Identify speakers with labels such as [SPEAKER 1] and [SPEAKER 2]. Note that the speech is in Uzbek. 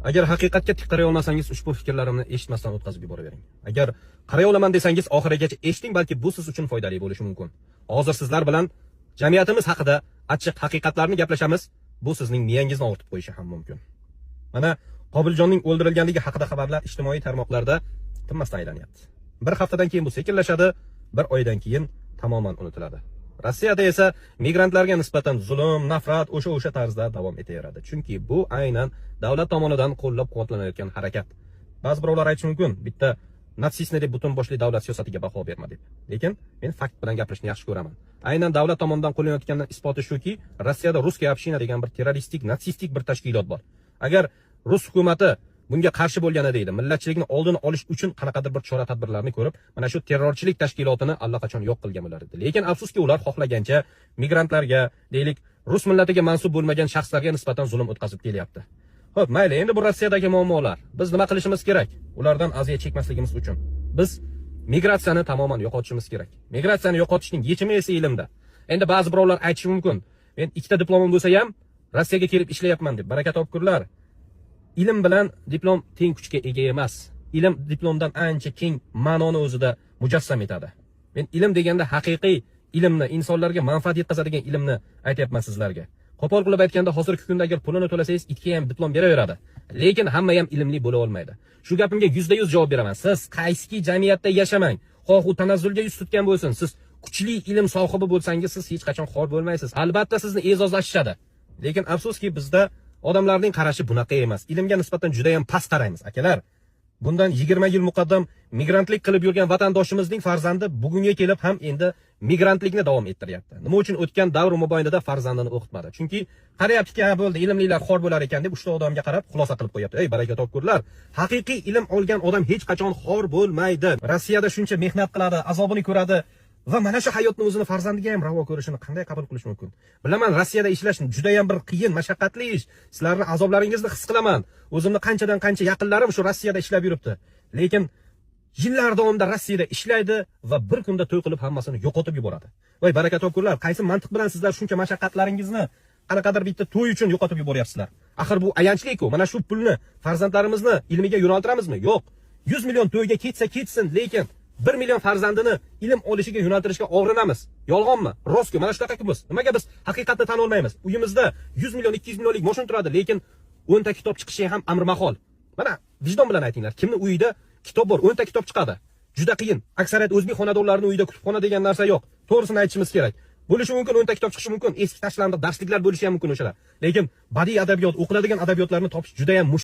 [SPEAKER 1] Agar haqiqatga tik qaray olmasangiz, ushbu fikrlarimni eshitmasdan o'tkazib yuboravering. Agar qaray olaman desangiz, oxirigacha eshiting, balki bu siz uchun foydali bo'lishi mumkin. Hozir sizlar bilan jamiyatimiz haqida achchiq haqiqatlarni gaplashamiz. Bu sizning miyangizni og'ritib qo'yishi ham mumkin. Mana, Qobiljonning o'ldirilganligi haqida xabarlar ijtimoiy tarmoqlarda tinmasdan aylanyapti. Bir haftadan keyin bu sekinlashadi, bir oydan keyin tamoman unutiladi. Rossiyada esa migrantlarga nisbatan zulm, nafrat o'sha tarzda davom etaveradi. Chunki bu aynan davlat tomonidan qo'llab-quvvatlanayotgan harakat. Ba'zi birovlar aytishi mumkin, bitta natsistni deb butun boshli davlat siyosatiga baho berma deb. Lekin men fakt bilan gapirishni yaxshi ko'raman. Aynan davlat tomonidan qo'llanayotgan isboti shuki, Rossiyada "Русская община" degan bir terroristik, natsistik bir tashkilot bor. Agar rus hukumati bunga qarshi bo'lgani deydi, millatchilikni oldini olish uchun qanaqadir bir chora tadbirlarni ko'rib, mana shu terrorchilik tashkilotini allaqachon yo'q qilgan bo'lar edi. Lekin afsuski, ular xohlagancha migrantlarga, deylik, rus millatiga mansub bo'lmagan shaxslarga nisbatan zulm o'tkazib kelyapti. Xo'p, mayli, endi bu Rossiyadagi muammolar. Biz nima qilishimiz kerak? Ulardan aziyat chekmasligimiz uchun. Biz migratsiyani tamoman yo'qotishimiz kerak. Migratsiyani yo'qotishning yechimi esa ilmda. Endi ba'zi birovlar aytishi mumkin, men ikkita diplomim bo'lsa ham Rossiyaga kelib ishlayapman deb. Baraka topkurlar. Ilm bilan diplom teng kuchga ega emas. Ilm diplomdan ancha keng ma'noni o'zida mujassam etadi. Men ilm deganda haqiqiy ilmni, insonlarga manfaat yetkazadigan ilmni aytyapman sizlarga. Qo'pol qilib aytganda, hozirgi kunda agar pulini to'lasangiz, itga ham diplom beraveradi. Lekin hamma ham ilmli bo'la olmaydi. Shu gapimga 100% javob beraman. Siz qaysiki jamiyatda yashamang, xoh u tanazzulga yuz tutgan bo'lsin, siz kuchli ilm sohibi bo'lsangiz, siz hech qachon xor bo'lmaysiz. Albatta sizni e'zozlashishadi. Lekin afsuski, bizda odamlarning qarashi bunaqa emas. Ilmga nisbatan juda ham past qaraymiz, akalar. Bundan 20 yil muqaddam migrantlik qilib yurgan vatandoshimizning farzandi bugunga kelib ham endi migrantlikni davom ettiryapti. Nima uchun o'tgan davr mobaynida farzandini o'qitmadi? Chunki qarayaptiki, ha bo'ldi, ilmlilar xor bo'lar ekan deb uchta odamga qarab xulosa qilib qo'yapti. Ey baraka topkurlar, haqiqiy ilm olgan odam hech qachon xor bo'lmaydi. Rossiyada shuncha mehnat qiladi, azobini ko'radi va mana shu hayotni o'zini farzandiga ham ravo ko'rishini qanday qabul qilish mumkin? Bilaman, Rossiyada ishlash juda ham bir qiyin, mashaqqatli ish. Sizlarni azoblaringizni his qilaman. O'zimni qanchadan qancha yaqinlarim shu Rossiyada ishlab yuribdi. Lekin yillar davomida Rossiyada ishlaydi va bir kunda to'y qilib hammasini yo'qotib yuboradi. Voy baraka topkurlar, qaysi mantiq bilan sizlar shuncha mashaqqatlaringizni qanaqadir bitta to'y uchun yo'qotib yuboryapsizlar? Axir bu ayanchli-ku. Mana shu pulni farzandlarimizni ilmiga yo'naltiramizmi? Yo'q. 100 million to'yga ketsa ketsin, lekin 1 million farzandini ilm olishiga yo'naltirishga og'rinamiz. Yolg'onmi? Rostku, mana shunaqa biz. Nimaga biz haqiqatni tan olmaymiz? Uyimizda 100 million, 200 millionlik mashina turadi, lekin 10 ta kitob chiqishi ham amri mahol. Mana vijdon bilan aytinglar, kimni uyida kitob bor, 10 ta kitob chiqadi? Juda qiyin. Aksariyat o'zbek xonadonlarining uyida kutubxona degan narsa yo'q. To'g'risini aytishimiz kerak. Bo'lishi mumkin, 10 ta kitob chiqishi mumkin, eski tashlandiq darsliklar bo'lishi ham mumkin o'shalar. Lekin badiiy adabiyot, o'qiladigan adabiyotlarni topish juda ham mushkul.